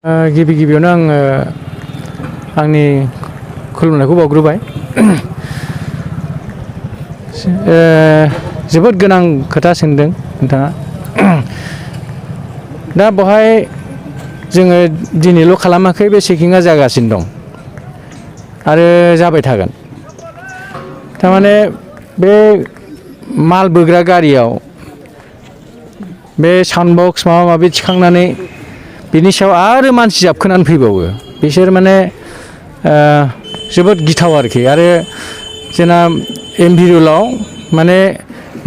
गिबि गिबियावनो आंनि खुलुमनायखौ बावग्रोबाय। जोबोद गोनां खोथा सोंदों नोंथाङा। दा बेवहाय जोङो दिनैल' खालामाखै, बे चेकिंआ जागासिनो दं आरो जाबाय थागोन। थारमाने बे माल बोग्रा गारियाव बे साउन्ड बक्स माबा माबि थिखांनानै बिनि सायाव आरो मानसि जाबखोनानै फैबावो। बिसोर माने जोबोद गिथाव आरोखि। आरो जोंना एमभि रुलाव माने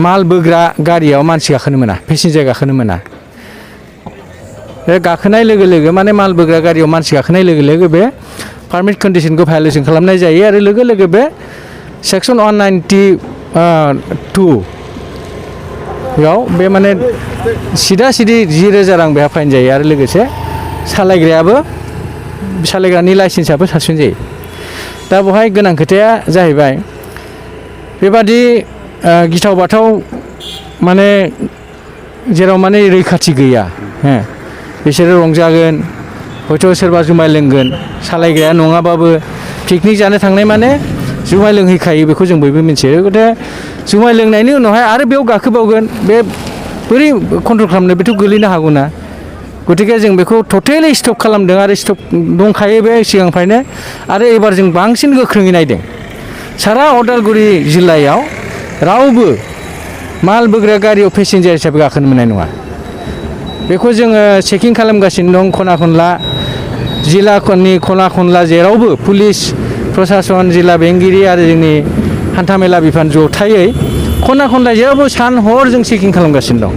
माल बोग्रा गारियाव मानसि गाखोनो मोना, पेसेन्जार गाखोनो मोना। बे गाखोनाय लोगो लोगो माने माल बोग्रा गारियाव मानसि गाखोनाय लोगो लोगो बे पारमिट कन्डिसनखौ भायलेसन खालामनाय जायो आरो लोगो लोगो बे सेक्सन 192 याव बे माने सिदा सिदि 10,000 रां बेहा फाइन जायो आरो लोगोसे सालायग्रानि लाइसेन्सआबो सासपेन्ड जायो। दा बेवहाय गोनां खोथाया जाहैबाय बेबादि गिथाव बाथाव माने जेराव माने रैखाथि गैया, बिसोरो रंजागोन, हयथ' सोरबा जुमाय लोंगोन, सालायग्राया नङाबाबो पिकनिक जानो थांनाय माने जुमाय लोंहैखायो, बेखौ जों बयबो मिथियो। गथे जुमाय लोंनायनि उनावहाय आरो बेयाव गाखोबावगोन, बे बोरै कन्ट्रल खालामनो, बेथ' गोलैनो हागौ ना। गतिके जों बेखौ टटेलि स्टप खालामदों आरो स्टप दंखायो बे सिगांनिफ्रायनो। आरो एबार जों बांसिन गोख्रोङै नायदों। सारा उदालगुरि जिल्लायाव रावबो माल बोग्रा गारियाव पेसेन्जार हिसाबै गाखोनो मोननाय नङा। बेखौ जोङो चेकिं खालामगासिनो दं खना खनला, जिल्लानि खना खनला जेरावबो पुलिस प्रसासन, जिल्ला बेंगिरि आरो जोंनि हान्थामेला बिफान जथायै खना खनला जेरावबो सान हर जों चेकिं खालामगासिनो दं।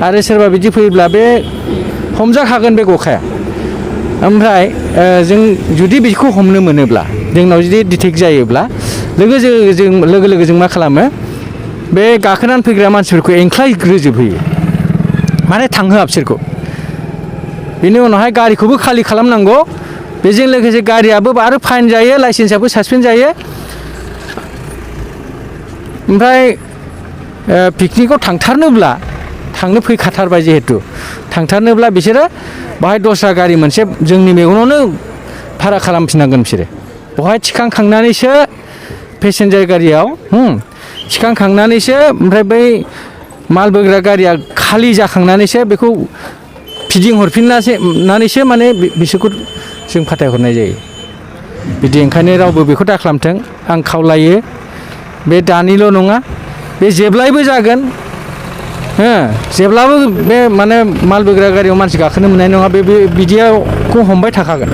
आरो सोरबा बिदि फैयोब्ला बे हमजाखागोन बे गखाया। ओमफ्राय जों जुदि बेखौ हमनो मोनोब्ला, जोंनाव जुदि डिटेक्ट जायोब्ला लोगो लोगो जों मा खालामो, बे गाखोनानै फैग्रा मानसिफोरखौ एंख्लायग्रोजोबहोयो, माने थांहोआ बिसोरखौ। बेनि उनावहाय गारिखौबो खालि खालामनांगौ, बेजों लोगोसे गारियाबो आरो फाइन जायो, लाइसेन्सआबो सासपेन्ड जायो। ओमफ्राय पिकनिकआव थांथारनोब्ला, थांनो फैखाथारबाय जिहेथु, थांथारनोब्ला बिसोरो बाहाय दस्रा गारि मोनसे जोंनि मेगनावनो भारा खालामफिननांगोन। बिसोरो बेवहाय थिखांखांनानैसो पेसेन्जार गारियाव थिखांखांनानैसो, ओमफ्राय बै माल बोग्रा गारिया खालि जाखांनानैसो बेखौ फिदिंहरफिननानैसो माने बिसोरखौ जों फाथायहरनाय जायो। बिदि ओंखायनो रावबो बेखौ दा खालामथों आं खावलायो। बे दानिल' नङा, बे जेब्लायबो जागोन। जेब्लाबो बे माने माल बोग्रा गारियाव मानसि गाखोनो मोननाय नङा, बे बिदियाखौ हमबाय थाखागोन।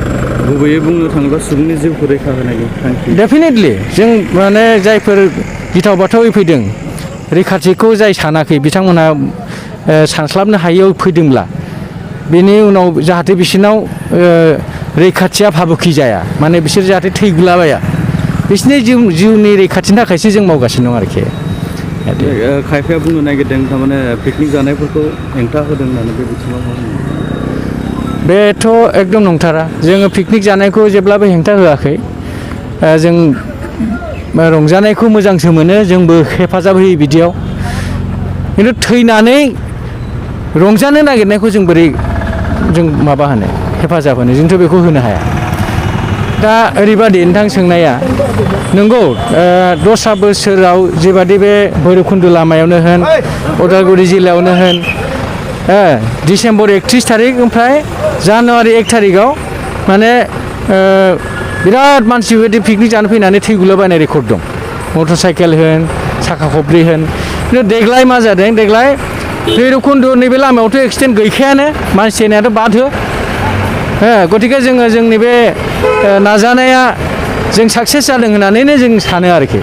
गुबैयै बुंनो थाङोब्ला सुबुंनि जिउखौ रैखा होनायनि थांखि। डेफिनेटलि जों माने जायफोर गिथाव बाथावै फैदों, रैखाथिखौ जाय सानाखै बिथांमोनहा सानस्लाबनो हायैयाव फैदोंब्ला, बेनि उनाव जाहाथे बिसोरनाव रैखाथिया भाबुखि जाया, माने बिसोर जाहाथे थैगुलाबाया, बिसोरनि जिउनि रैखाथिनि थाखायसो जों मावगासिनो दं आरोखि। खायफाया बुंनो नागिरदों थारमाने पिकनिक जानायफोरखौ हेंथा होदों होननानै, बे बिथिङाव मा होनो? बेथ' एकदम नंथारा। जोङो पिकनिक जानायखौ जेब्लाबो हेंथा होआखै। जों रंजानायखौ मोजांसो मोनो, जोंबो हेफाजाब होयो बिदियाव। खिन्थु थैनानै रंजानो नागिरनायखौ जों बोरै माबा होनो, हेफाजाब होनो? जोंथ' बेखौ होनो हाया। दा ओरैबादि नोंथां सोंनाया नंगौ, दस्रा बोसोराव जेबादि बे भैरबकुन्द लामायावनो होन, उदालगुरि जिल्लायावनो होन, डिसेम्बर 31 थारिख ओमफ्राय जानुवारि 1 थारिखआव माने बिराद मानसि बेबायदि पिकनिक जानो फैनानै थैगुलाबायनाय रेकर्ड दं। मटर साइकेल होन, साखा खबब्रै होन। खिन्थु देग्लाय मा जादों, देग्लाय भैरबकुन्द नैबे लामायावथ' एक्सिडेन्ट गैखायानो, मानसि थैनायाथ' बादहो। गतिके जोङो जोंनि बे नाजानाया जों साक्सेस जादों होननानैनो जों सानो आरोखि।